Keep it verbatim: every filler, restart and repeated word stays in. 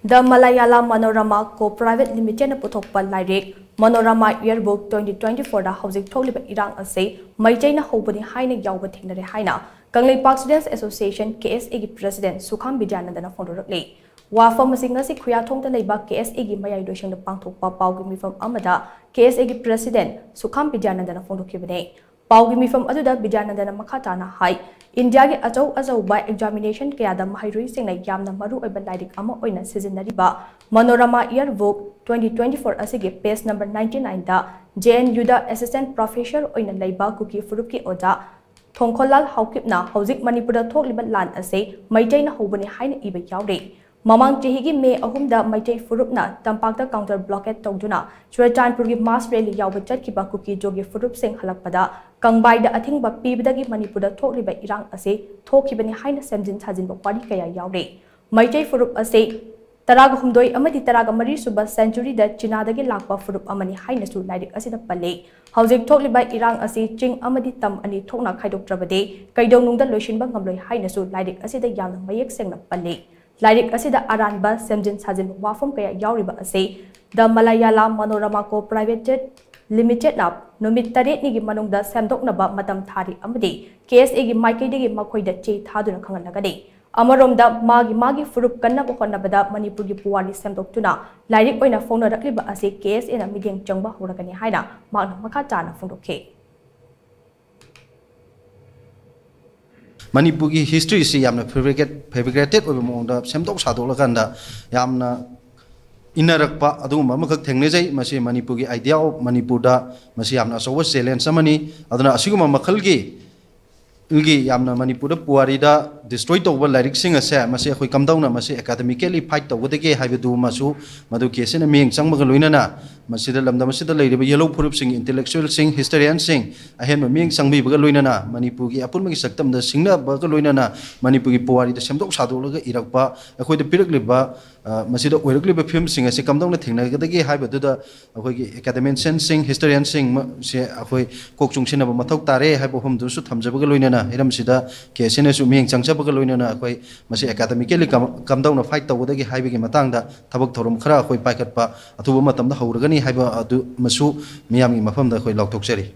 The Malayala Manorama Co Private Limitedꯅ ꯄꯨꯊꯣꯛꯄ ꯂꯥꯏꯔꯤꯛ Manorama Yearbook twenty twenty-fourꯗ ꯍꯧꯖꯤꯛ ꯊꯣꯛꯂꯤꯕ ꯏꯔꯥꯡ ꯑꯁꯤ ꯃꯩꯇꯩꯅ ꯍꯧꯕꯅꯤ ꯍꯥꯏꯅ ꯌꯥꯎꯕ ꯊꯦꯡꯅꯔꯦ ꯍꯥꯏꯅ ꯀꯪꯂꯩꯄꯥꯛ Students Association, KSAꯒꯤ President ꯁꯨꯈꯥꯝ ꯕꯤꯗ꯭ꯌꯥꯅꯟꯗꯅ ꯐꯣꯡꯗꯣꯔꯛꯂꯤ꯫ ꯋꯥꯐꯝ ꯑꯁꯤ ꯉꯁꯤ ꯈꯨꯌꯥꯊꯣꯡꯗ ꯂꯩꯕ KSAꯒꯤ ꯃꯌꯥꯏ ꯂꯣꯏꯁꯪꯗ ꯄꯥꯡꯊꯣꯛꯄ ꯄꯥꯎꯒꯤ ꯃꯤꯐꯝ ꯑꯃꯗ KSAꯒꯤ President ꯁꯨꯈꯥꯝ ꯕꯤꯗ꯭ꯌꯥꯅꯟꯗꯅ ꯐꯣꯡꯗꯣꯛꯈꯤꯕꯅꯤ꯫ ꯄꯥꯎꯒꯤ ꯃꯤꯐꯝ ꯑꯗꯨꯗ ꯕꯤꯗ꯭ꯌꯥꯅꯟꯗꯅ ꯃꯈꯥ ꯇꯥꯅ ꯍꯥꯏ, ꯏꯟꯗꯤꯌꯥꯒꯤ ꯑꯆꯧ ꯑꯆꯧꯕ examination ꯀꯌꯥꯗ ꯃꯍꯩꯔꯣꯏꯁꯤꯡꯅ ꯌꯥꯝꯅ ꯃꯔꯨ ꯑꯣꯏꯕ ꯂꯥꯏꯔꯤꯛ ꯑꯃ ꯑꯣꯏꯅ ꯁꯤꯖꯤꯟꯅꯔꯤꯕ Manorama Yearbook twenty twenty-four ꯑꯁꯤꯒꯤ page number ninety-nineꯗ JNUꯗ Assistant Professor ꯑꯣꯏꯅ ꯂꯩꯕ ꯀꯨꯀꯤ ꯐꯨꯔꯨꯞꯀꯤ ꯑꯣꯖꯥ ꯊꯣꯡꯈꯣꯜꯂꯥꯜ ꯍꯥꯎꯀꯤꯞꯅ ꯍꯧꯖꯤꯛ ꯃꯅꯤꯄꯨꯔꯗ ꯊꯣꯛꯂꯤꯕ ꯂꯥꯟ ꯑꯁꯤ ꯃꯩꯇꯩꯅ ꯍꯧꯕꯅꯤ ꯍꯥꯏꯅ ꯏꯕ ꯌꯥꯎꯔꯤ꯫ ꯃꯃꯥꯡ ꯆꯍꯤꯒꯤ ꯃꯦ ꯑꯍꯨꯝꯗ ꯃꯩꯇꯩ ꯐꯨꯔꯨꯞꯅ ꯇꯝꯄꯥꯛꯇ counter blockade ꯇꯧꯗꯨꯅ ꯆꯨꯔꯆꯥꯟꯄꯨꯔꯒꯤ mass rally ꯌꯥꯎꯕ ꯆꯠꯈꯤꯕ ꯀꯨꯀꯤ ꯖꯣꯒꯤ ꯐꯨꯔꯨꯞꯁꯤꯡ ꯍꯜꯂꯛꯄꯗ ꯀꯪꯕꯥꯏꯗ ꯑꯊꯤꯡꯕ ꯄꯤꯕꯗꯒꯤ ꯃꯅꯤꯄꯨꯔꯗ ꯊꯣꯛꯂꯤꯕ ꯏꯔꯥꯡ ꯑꯁꯤ ꯊꯣꯛꯈꯤꯕꯅꯤ ꯍꯥꯏꯅ ꯁꯦꯝꯖꯤꯟ ꯁꯥꯖꯤꯟꯕ ꯋꯥꯔꯤ ꯀꯌꯥ ꯌꯥꯎꯔꯤ꯫ ꯃꯩꯇꯩ ꯐꯨꯔꯨꯞ ꯑꯁꯤ ꯇꯔꯥꯒ ꯍꯨꯝꯗꯣꯏ ꯑꯃꯗꯤ ꯇꯔꯥꯒ ꯃꯔꯤ ꯁꯨꯕ centuryꯗ ꯆꯤꯅꯥꯗꯒꯤ ꯂꯥꯛꯄ ꯐꯨꯔꯨꯞ ꯑꯃꯅꯤ ꯍꯥꯏꯅꯁꯨ ꯂꯥꯏꯔꯤꯛ ꯑꯁꯤꯗ ꯄꯜꯂꯤ꯫ ꯍꯧꯖꯤꯛ ꯊꯣꯛꯂꯤꯕ ꯏꯔꯥꯡ ꯑꯁꯤ ꯆꯤꯡ ꯑꯃꯗꯤ ꯇꯝ ꯑꯅꯤ ꯊꯣꯛꯅ ꯈꯥꯏꯗꯣꯛꯇ꯭ꯔꯕꯗꯤ ꯀꯩꯗꯧꯅꯨꯡꯗ ꯂꯣꯏꯁꯤꯟꯕ ꯉꯝꯂꯣꯏ ꯍꯥꯏꯅꯁꯨ ꯂꯥꯏꯔꯤꯛ ꯑꯁꯤꯗ ꯌꯥꯝꯅ ꯃꯌꯦꯛ ꯁꯦꯡꯅ ꯄꯜꯂꯤ꯫ ꯂꯥꯏꯔꯤꯛ ꯑꯁꯤꯗ ꯑꯔꯥꯟꯕ ꯁꯦꯝꯖꯤꯟ ꯁꯥꯖꯤꯟꯕ ꯋꯥꯐꯝ ꯀꯌꯥ ꯌꯥꯎꯔꯤꯕ ꯑꯁꯤ The Malayala Manorama Co Private Limitedꯅ ꯅꯨꯃꯤꯠ ꯇꯔꯦꯠꯅꯤꯒꯤ ꯃꯅꯨꯡꯗ ꯁꯦꯝꯗꯣꯛꯅꯕ ꯃꯇꯝ ꯊꯥꯔꯤ ꯑꯃꯗꯤ KSAꯒꯤ ꯃꯥꯏꯀꯩꯗꯒꯤ ꯃꯈꯣꯏꯗ ꯆꯦ ꯊꯥꯗꯨꯅ ꯈꯪꯍꯜꯂꯒꯅꯤ꯫ ꯑꯃꯔꯣꯝꯗ ꯃꯥꯒꯤ ꯃꯥꯒꯤ ꯐꯨꯔꯨꯞ ꯀꯟꯅꯕ ꯍꯣꯠꯅꯕꯗ ꯃꯅꯤꯄꯨꯔꯒꯤ ꯄꯨꯋꯥꯔꯤ ꯁꯦꯝꯗꯣꯛꯇꯨꯅ ꯂꯥꯏꯔꯤꯛ ꯑꯣꯏꯅ ꯐꯣꯡꯅꯔꯛꯂꯤꯕ ꯑꯁꯤ KSAꯅ ꯃꯤꯠꯌꯦꯡ ꯆꯪꯕ ꯍꯧꯔꯒꯅꯤ ꯍꯥꯏꯅ ꯃꯍꯥꯛꯅ ꯃꯈꯥ ꯇꯥꯅ ꯐꯣꯡꯗꯣꯛꯈꯤ꯫ ꯃꯅꯤꯄꯨꯔꯒꯤ historyꯁꯤ ꯌꯥꯝꯅ fabricate fabricated ꯑꯣꯏꯕ ꯃꯑꯣꯡꯗ ꯁꯦꯝꯗꯣꯛ ꯁꯥꯗꯣꯛꯂꯀꯥꯟꯗ ꯌꯥꯝꯅ ꯏꯟꯅꯔꯛꯄ ꯑꯗꯨꯒꯨꯝꯕ ꯑꯃꯈꯛ ꯊꯦꯡꯅꯖꯩ꯫ ꯃꯁꯤ ꯃꯅꯤꯄꯨꯔꯒꯤ idea of ꯃꯅꯤꯄꯨꯔꯗ ꯃꯁꯤ ꯌꯥꯝꯅ ꯑꯆꯧꯕ challenge ꯑꯃꯅꯤ꯫ ꯑꯗꯨꯅ ꯑꯁꯤꯒꯨꯝꯕ ꯃꯈꯜꯒꯤ ꯒꯤ ꯌꯥꯝꯅ ꯃꯅꯤꯄꯨꯔꯗ ꯄꯨꯋꯥꯔꯤꯗ destroy ꯇꯧꯕ ꯂꯥꯏꯔꯤꯛꯁꯤꯡ ꯑꯁꯦ ꯃꯁꯤ ꯑꯩꯈꯣꯏ ꯀꯝꯗꯧꯅ ꯃꯁꯤ academically fight ꯇꯧꯒꯗꯒꯦ ꯍꯥꯏꯕꯗꯨꯃꯁꯨ ꯃꯗꯨ KSAꯅ ꯃꯤꯠꯌꯦꯡ ꯆꯪꯕꯒ ꯂꯣꯏꯅꯅ ꯃꯁꯤꯗ ꯂꯝꯗꯝ ꯑꯁꯤꯗ ꯂꯩꯔꯤꯕ ꯌꯦꯜꯍꯧ ꯐꯨꯔꯨꯞꯁꯤꯡ, intellectualꯁꯤꯡ, historianꯁꯤꯡ ꯑꯍꯦꯟꯕ ꯃꯤꯠꯌꯦꯡ ꯆꯪꯕꯤꯕꯒ ꯂꯣꯏꯅꯅ ꯃꯅꯤꯄꯨꯔꯒꯤ ꯑꯄꯨꯟꯕꯒꯤ ꯁꯛꯇꯝꯗ ꯁꯤꯡꯅꯕꯒ ꯂꯣꯏꯅꯅ ꯃꯅꯤꯄꯨꯔꯒꯤ ꯄꯨꯋꯥꯔꯤꯗ ꯁꯦꯝꯗꯣꯛ ꯁꯥꯗꯣꯛꯂꯒ ꯏꯔꯛꯄ ꯑꯩꯈꯣꯏꯗ ꯄꯤꯔꯛꯂꯤꯕ ꯑ, ꯃꯁꯤꯗ ꯑꯣꯏꯔꯛꯂꯤꯕ ꯐꯤꯕꯝꯁꯤꯡ ꯑꯁꯤ ꯀꯝꯗꯧꯅ ꯊꯦꯡꯅꯒꯗꯒꯦ ꯍꯥꯏꯕꯗꯨꯗ ꯑꯩꯈꯣꯏꯒꯤ academicianꯁꯤꯡ, historianꯁꯤꯡ ꯃ-, ꯁꯦ ꯑꯩꯈꯣꯏ ꯀꯣꯛ ꯆꯨꯡꯁꯤꯟꯅꯕ ꯃꯊꯧ ꯇꯥꯔꯦ ꯍꯥꯏꯕ ꯋꯥꯐꯝꯗꯨꯁꯨ ꯊꯝꯖꯕꯒ ꯂꯣꯏꯅꯅ, ꯍꯤꯔꯝꯁꯤꯗ ꯀꯦ ꯑꯦꯁ ꯑꯦꯟꯅꯁꯨ ꯃꯤꯠꯌꯦꯡ ꯆꯪꯖꯕꯒ ꯂꯣꯏꯅꯅ ꯑꯩꯈꯣꯏ ꯃꯁꯤ academically ꯀꯝ-, ꯀꯝꯗꯧꯅ fight ꯇꯧꯒꯗꯒꯦ ꯍꯥꯏꯕꯒꯤ ꯃꯇꯥꯡꯗ ꯊꯕꯛ ꯊꯧꯔꯝ ꯈꯔ ꯑꯩꯈꯣꯏ ꯄꯥꯏꯈꯠꯄ ꯑꯊꯨꯕ ꯃꯇꯝꯗ ꯍꯧꯔꯒꯅꯤ ꯍꯥꯏꯕ ꯑꯗꯨꯃꯁꯨ ꯃꯤꯌꯥꯝꯒꯤ ꯃꯐꯝꯗ ꯑꯩꯈꯣꯏ ꯂꯥꯎꯊꯣꯛꯆꯔꯤ꯫